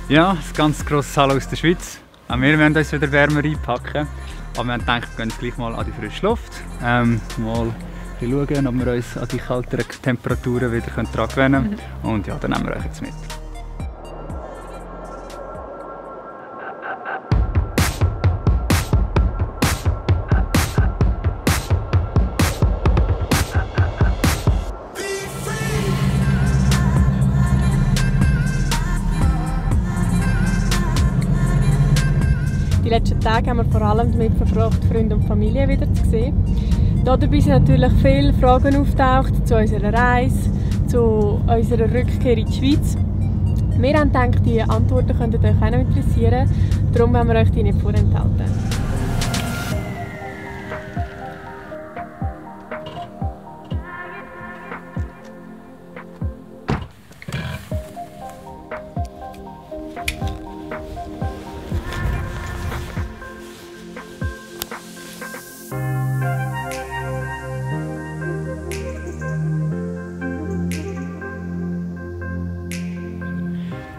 Ja, ein ganz grosses Hallo aus der Schweiz. Auch wir wollen uns wieder wärmer einpacken. Aber wir haben gedacht, wir gehen gleich mal an die frische Luft. Mal schauen, ob wir uns an die kalteren Temperaturen wieder daran gewöhnen können. Und ja, dann nehmen wir euch jetzt mit. Die letzten Tage haben wir vor allem damit verbracht, Freunde und Familie wieder zu sehen. Dabei sind natürlich viele Fragen auftaucht zu unserer Reise, zu unserer Rückkehr in die Schweiz. Wir haben gedacht, die Antworten könnten euch auch noch interessieren, darum wollen wir euch die nicht vorenthalten.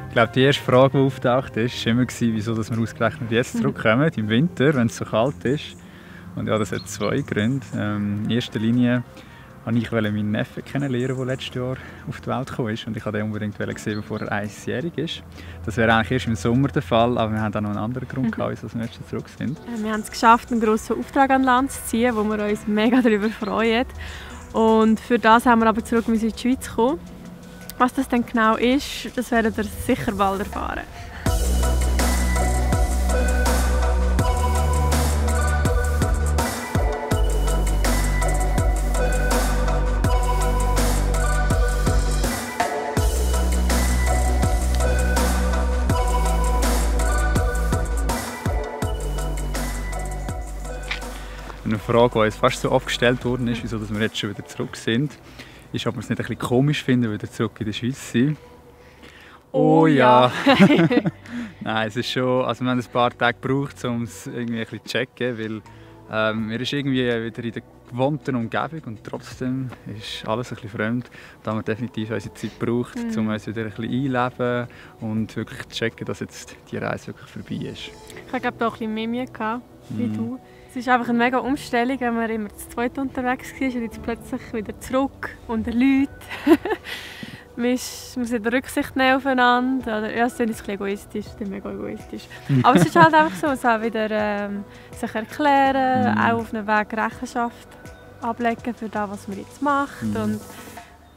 Ich glaube, die erste Frage, die auftaucht ist, war immer, wieso wir ausgerechnet jetzt zurückkommen, im Winter, wenn es so kalt ist. Und ja, das hat zwei Gründe. In erster Linie wollte ich meinen Neffen kennenlernen, der letztes Jahr auf die Welt gekommen ist. Und ich wollte ihn unbedingt sehen, bevor er 1-jährig ist. Das wäre eigentlich erst im Sommer der Fall, aber wir haben auch noch einen anderen Grund gehabt, wieso wir jetzt zurück sind. Wir haben es geschafft, einen grossen Auftrag an Land zu ziehen, wo wir uns mega darüber freuen. Und für das haben wir aber zurück in die Schweiz gekommen. Was das dann genau ist, das werdet ihr sicher bald erfahren. Eine Frage, die uns fast so oft gestellt worden ist, wieso wir jetzt schon wieder zurück sind, ist, ob wir es nicht ein bisschen komisch finden, wieder zurück in der Schweiz zu sein. Oh ja! Nein, es ist schon, also wir haben ein paar Tage gebraucht, um es irgendwie ein bisschen zu checken, weil wir ist irgendwie wieder in der gewohnten Umgebung und trotzdem ist alles ein bisschen fremd. Da haben wir definitiv unsere Zeit gebraucht, um uns wieder ein bisschen einleben und wirklich zu checken, dass jetzt die Reise wirklich vorbei ist. Ich hatte da ein bisschen mehr Mühe wie du. Es ist einfach eine mega Umstellung, wenn man immer zu zweit unterwegs war und jetzt plötzlich wieder zurück unter Leuten. Man muss wieder Rücksicht nehmen aufeinander. Ja, es ist ein bisschen egoistisch, mega egoistisch. Aber es ist halt einfach so, es auch wieder sich erklären, auch auf einem Weg Rechenschaft ablegen für das, was man jetzt macht. Und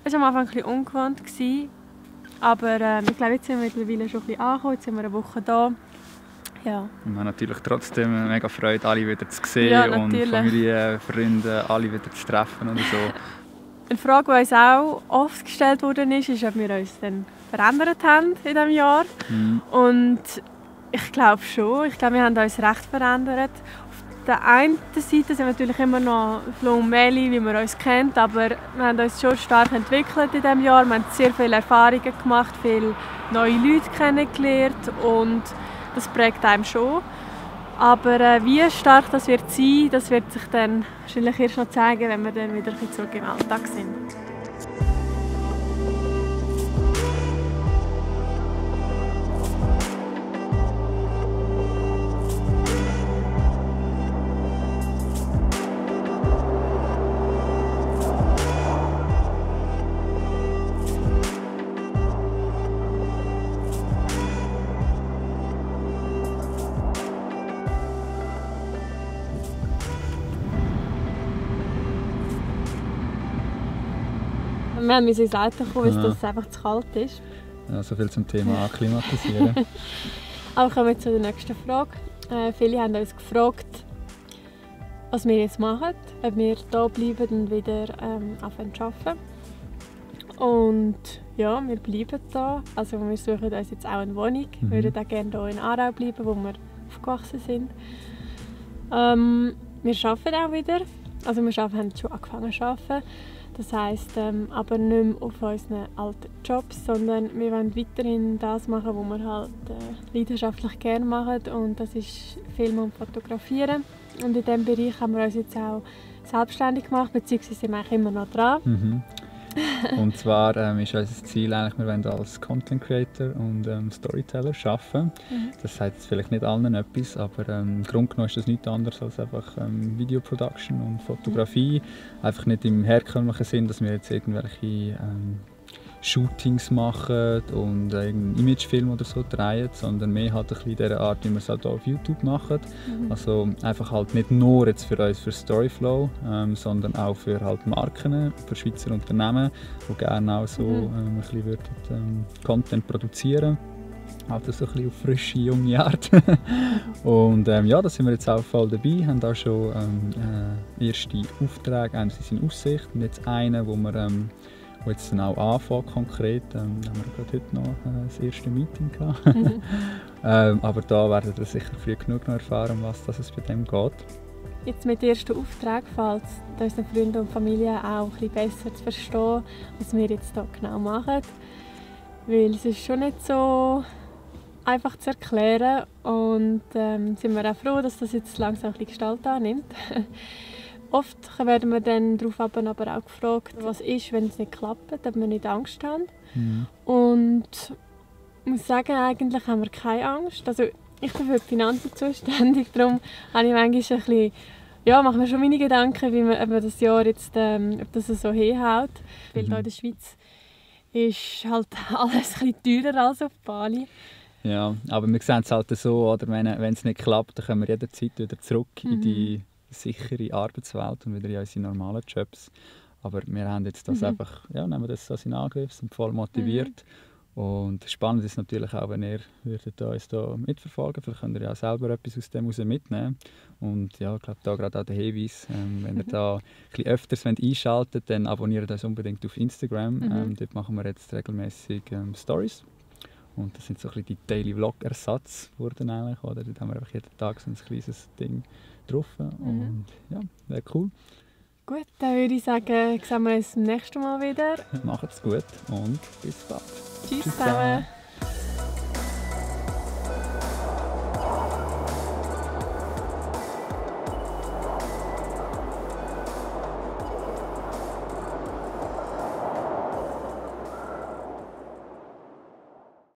es war am Anfang ein bisschen ungewohnt, aber ich glaube, jetzt sind wir mittlerweile schon ein bisschen angekommen, jetzt sind wir eine Woche da. Ja. Wir haben natürlich trotzdem mega Freude, alle wieder zu sehen und Familie, Freunde, alle wieder zu treffen und so. Eine Frage, die uns auch oft gestellt wurde, ist, ob wir uns dann verändert haben in diesem Jahr. Und ich glaube schon. Ich glaube, wir haben uns recht verändert. Auf der einen Seite sind wir natürlich immer noch Flo und Meli, wie man uns kennt, aber wir haben uns schon stark entwickelt in diesem Jahr. Wir haben sehr viele Erfahrungen gemacht, viele neue Leute kennengelernt und das prägt einem schon. Aber wie stark das wird sein, das wird sich dann wahrscheinlich erst noch zeigen, wenn wir dann wieder zurück im Alltag sind. Wir mussten ins Auto kommen, weil es einfach zu kalt ist. Ja, so viel zum Thema Akklimatisieren. Aber kommen wir zu der nächsten Frage. Viele haben uns gefragt, was wir jetzt machen, ob wir hier bleiben und wieder anfangen zu arbeiten. Und ja, wir bleiben hier. Also wir suchen uns jetzt auch eine Wohnung. Wir würden auch gerne hier in Aarau bleiben, wo wir aufgewachsen sind. Wir arbeiten auch wieder. Also wir haben schon angefangen zu arbeiten. Das heisst, aber nicht mehr auf unseren alten Jobs, sondern wir wollen weiterhin das machen, was wir halt leidenschaftlich gerne machen, und das ist Filmen und Fotografieren. Und in diesem Bereich haben wir uns jetzt auch selbstständig gemacht, beziehungsweise sind wir eigentlich immer noch dran. Und zwar ist unser Ziel eigentlich, wir wollen als Content Creator und Storyteller arbeiten. Das sagt jetzt vielleicht nicht allen etwas, aber im Grunde genommen ist das nichts anderes als einfach Videoproduction und Fotografie. Einfach nicht im herkömmlichen Sinn, dass wir jetzt irgendwelche Shootings machen und einen Imagefilm oder so drehen, sondern mehr halt ein bisschen in der Art, wie wir es halt auch auf YouTube machen. Also einfach halt nicht nur jetzt für uns für Storyflow, sondern auch für halt Marken, für Schweizer Unternehmen, die gerne auch so ein bisschen würden, Content produzieren. Halt so ein bisschen auf frische, junge Art. Und ja, da sind wir jetzt auch voll dabei, haben auch schon erste Aufträge, einerseits in Aussicht und jetzt einen, wo wir wo jetzt dann auch anfangen konkret. Haben wir gerade heute noch das erste Meeting gehabt. Aber da werdet ihr sicher früh genug noch erfahren, was es bei dem geht. Jetzt mit den ersten Aufträgen fällt es unseren Freunden und Familie auch ein bisschen besser zu verstehen, was wir jetzt hier genau machen. Weil es ist schon nicht so einfach zu erklären und sind wir auch froh, dass das jetzt langsam ein bisschen Gestalt annimmt. Oft werden wir dann darauf aber auch gefragt, was ist, wenn es nicht klappt, ob wir nicht Angst haben. Und ich muss sagen, eigentlich haben wir keine Angst. Also ich bin für die Finanzen zuständig, darum habe ich manchmal ein bisschen, ja, mache mir schon meine Gedanken, ob man das Jahr jetzt ob das so hinhaut. Weil hier in der Schweiz ist halt alles ein bisschen teurer als auf Bali. Ja, aber wir sehen es halt so, oder wenn es nicht klappt, dann können wir jederzeit wieder zurück in die sichere Arbeitswelt und wieder in unsere normalen Jobs. Aber wir haben jetzt das einfach, ja, nehmen das so in Angriff, sind voll motiviert. Und spannend ist natürlich auch, wenn ihr uns da mitverfolgen würdet. Vielleicht könnt ihr ja auch selber etwas aus dem heraus mitnehmen. Und ja, ich glaube, da gerade auch der Hinweis, wenn ihr da ein bisschen öfters einschaltet, dann abonniert uns unbedingt auf Instagram. Dort machen wir jetzt regelmäßig Stories. Und das sind so ein bisschen die Daily Vlog-Ersatz wurden eigentlich, oder? Dort haben wir einfach jeden Tag so ein kleines Ding drauf. Und ja, wäre cool. Gut, dann würde ich sagen, sehen wir uns beim nächsten Mal wieder. Macht's gut und bis bald. Tschüss zusammen.